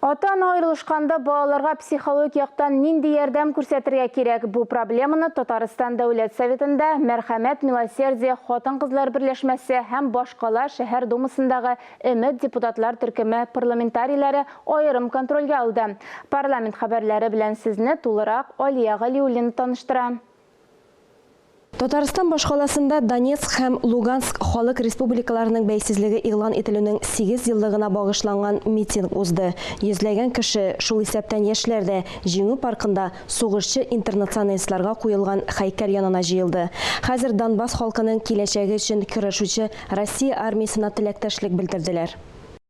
Ата-ана аерылышканда балаларга психологик яктан нинди ярдәм күрсәтергә кирәк? Бу проблеманы Татарстан Дәүләт Советында Мәрхәмәт, Милосердие хатын-кызлар берләшмәсе һәм башкала шәһәр Думасындагы Өмет депутатлар төркеме парламентарийлары аерым контрольгә алды. Парламент хәбәрләре белән сезне тулырак Алия Галиуллина таныштыра. Татарстан башкаласында Донецк һәм Луганск Халык Республикаларының бәйсезлеге игълан ителүнең сигез еллыгына багышланган митинг узды. Йөзләгән кеше, шул исәптән яшьләр дә, Җиңү паркында сугышчы-интернационалистларга куелган һәйкәл янына җыелды. Хәзер Донбасс халкының киләчәге өчен көрәшүче Россия армиясенә теләктәшлек белдерделәр.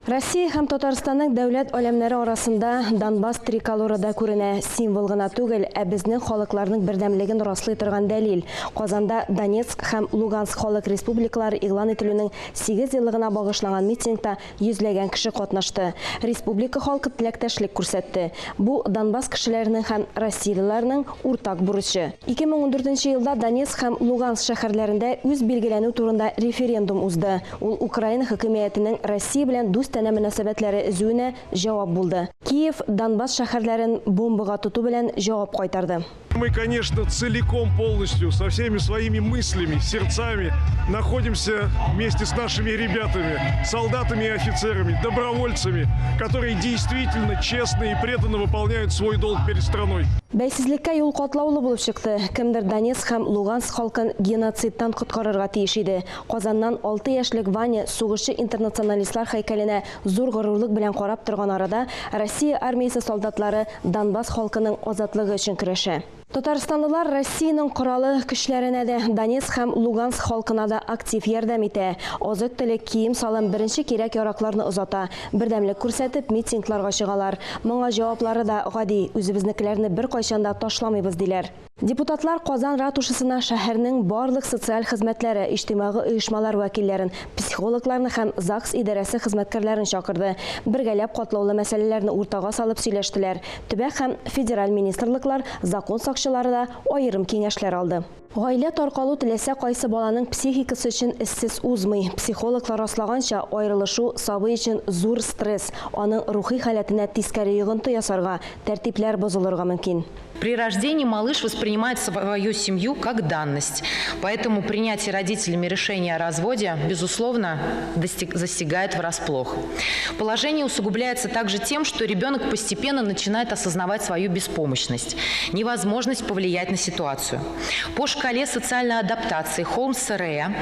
Россия һәм Татарстанның дәүләт аләмнәре арасында Донбасс триколоры да күренә, символ гына түгел, ә безнең халыкларның бердәмлеген раслый торган дәлил. Казанда Донецк һәм Луганск халык республикалары игълан ителүнең сигез еллыгына багышланган митингта йөзләгән кеше катнашты. Республика халкы теләктәшлек күрсәтте. Бу, Донбасс кешеләренең һәм россиялеләрнең уртак бурычы. 2014 нче елда Донецк һәм Луганск шәһәрләрендә үзбилгеләнү турында референдум узды. Ул Украина хакимиятенең Россия белән дустанә мөнәсәбәтләре өзүенә җавап булды. Киев Донбасс шәһәрләрен бомбага тоту белән җавап кайтарды. Мы, конечно, целиком, полностью, со всеми своими мыслями, сердцами находимся вместе с нашими ребятами, солдатами и офицерами, добровольцами, которые действительно честно и преданно выполняют свой долг перед страной. Бәйсезлеккә юл катлаулы булып чыкты. Кемдер Донецк һәм Луганск халкын геноцидтан коткарырга тиеш иде. Казаннан алты яшьлек Ваня сугышчы-интернационалистлар һәйкәленә зур горурлык белән карап торган арада Россия армиясе солдатлары Донбасс халкының азатлыгы өчен көрәшә. Татарстанлылар Россиянең Коралы Көчләренә дә, Донецк һәм Луганск халкына да актив ярдәм итә. Азык-төлек, кием-салым, беренче кирәк-яракларны озата. Бердәмлек күрсәтеп, митингларга чыгалар. Моңа җаваплары да гади, үзебезнекеләрне беркайчан да ташламыйбыз, диләр. Депутатлар Казан ратушасына шәһәрнең барлык социаль хезмәтләре, иҗтимагый оешмалар вәкилләрен, психологларны һәм ЗАГС идарәсе хезмәткәрләрен чакырды. Бергәләп катлаулы мәсьәләләрне уртага салып сөйләштеләр. Төбәк һәм федераль министрлыклар, закон сакчылары да аерым киңәшләр алды. Гаилә таркалу теләсә кайсы баланың психикасы өчен эзсез узмый. Психологлар раслаганча, аерылышу сабый өчен зур стресс, аның рухи халәтенә тискәре йогынты ясарга, тәртипләр бозылырга мөмкин. При рождении малыш воспринимает свою семью как данность. Поэтому принятие родителями решения о разводе, безусловно, достиг, застигает врасплох. Положение усугубляется также тем, что ребенок постепенно начинает осознавать свою беспомощность, невозможность повлиять на ситуацию. По шкале социальной адаптации Холмса-Рея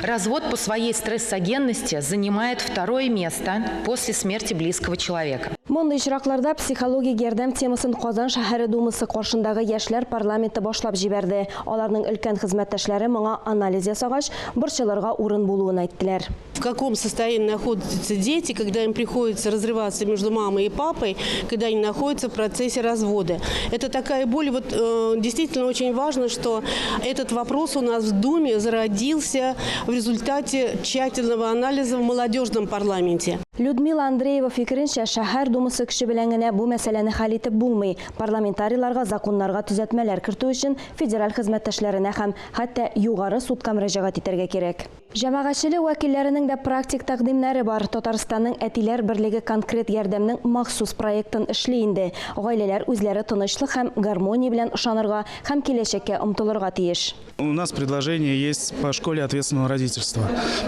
развод по своей стрессогенности занимает второе место после смерти близкого человека. Мондый очракларда психологик ярдәм темасын Казан шәһәре Думасы каршындагы Яшьләр парламенты башлап җибәрде. Аларның өлкән хезмәттәшләре моңа анализ ясагач, борчылырга урын булуын әйттеләр. В каком состоянии находятся дети, когда им приходится разрываться между мамой и папой, когда они находятся в процессе развода. Это такая боль. Вот э, действительно очень важно, что этот вопрос у нас в Думе зародился в результате тщательного анализа в молодежном парламенте. Людмила Андреева фикеренчә, шәһәр Думасы көче белән генә бу мәсьәләне хәл итеп булмый. Парламентарийларга законнарга төзәтмәләр кертү өчен федераль хезмәттәшләренә һәм хәтта Югары судка мөрәҗәгать итәргә кирәк. Җәмәгатьчелек вәкилләренең дә практик тәкъдимнәре бар. Татарстанның Әтиләр берлеге конкрет ярдәмнең махсус проектын эшли инде. Гаиләләр үзләре тынычлык һәм гармония белән ышанырга һәм киләчәккә омтылырга тиеш. У нас предложение есть по школе ответственного родительства.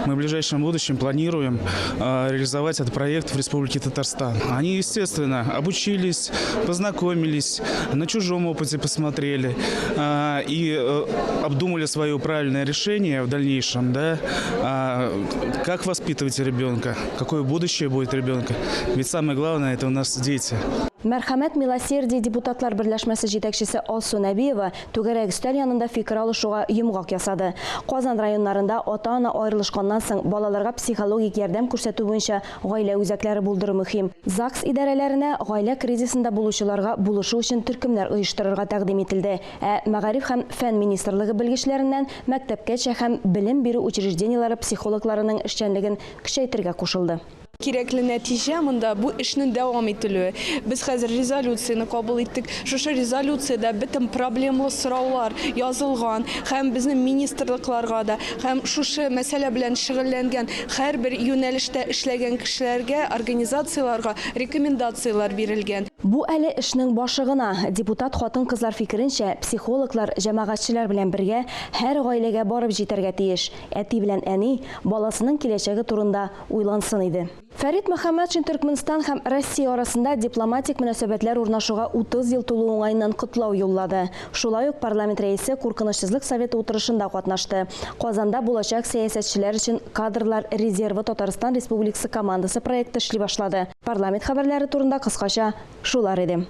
Мы в ближайшем будущем планируем э, реализовать этот проект в Республике Татарстан. Они, естественно, обучились, познакомились, на чужом опыте посмотрели э, и э, обдумали свое правильное решение в дальнейшем, да, как воспитывать ребенка, какое будущее будет ребенка. Ведь самое главное – это у нас дети. Мәрхәмәт Милосердие депутатлар берләшмәсе җитәкчесе Алсу Нәбиева түгәрәк өстәл янында фикер алышуга йомгак ясады. Казан районнарында ата-ана аерылышканнан соң балаларга психологик ярдәм күрсәтү буенча гаилә үзәкләре булдыру мөһим. ЗАГС идарәләренә гаилә кризисында булучыларга булышу өчен төркемнәр оештырырга тәкъдим ителде. Ә Мәгариф һәм фән министрлыгы белгечләреннән мәктәпкәчә һәм белем бирү учреждениеләре психологларының эшчәнлеген көчәйтергә кушылды. Кирәкле нәтиҗә монда бу эшнең дәвам ителүе. Без хәзер резолюцияне кабул иттек. Шушы резолюциядә бөтен проблемлы сораулар язылган һәм безнең министрлыкларга да, һәм шушы мәсьәлә белән шөгыльләнгән һәрбер юнәлештә эшләгән кешеләргә, организацияләргә рекомендацияләр бирелгән. Бу әле эшнең башы гына. Депутат хатын-кызлар фикеренчә, психологлар җәмәгатьчеләр белән бергә һәр гаиләгә барып җитәргә тиеш. Әти белән әни баласының киләчәге турында уйлансын иде. Фәрит Мөхәммәтшин Төркменстан һәм Россия арасында дипломатик мөнәсәбәтләр урнашуга 30 ел тулу уңаеннан котлау юллады. Шулай ук парламент рәисе Куркынычсызлык советы утырышында катнашты. Казанда булачак сәясәтчеләр өчен кадрлар резервы Татарстан Республикасы командасы проекты эшли башлады. Парламент хәбәрләре турында кыскача шулар иде.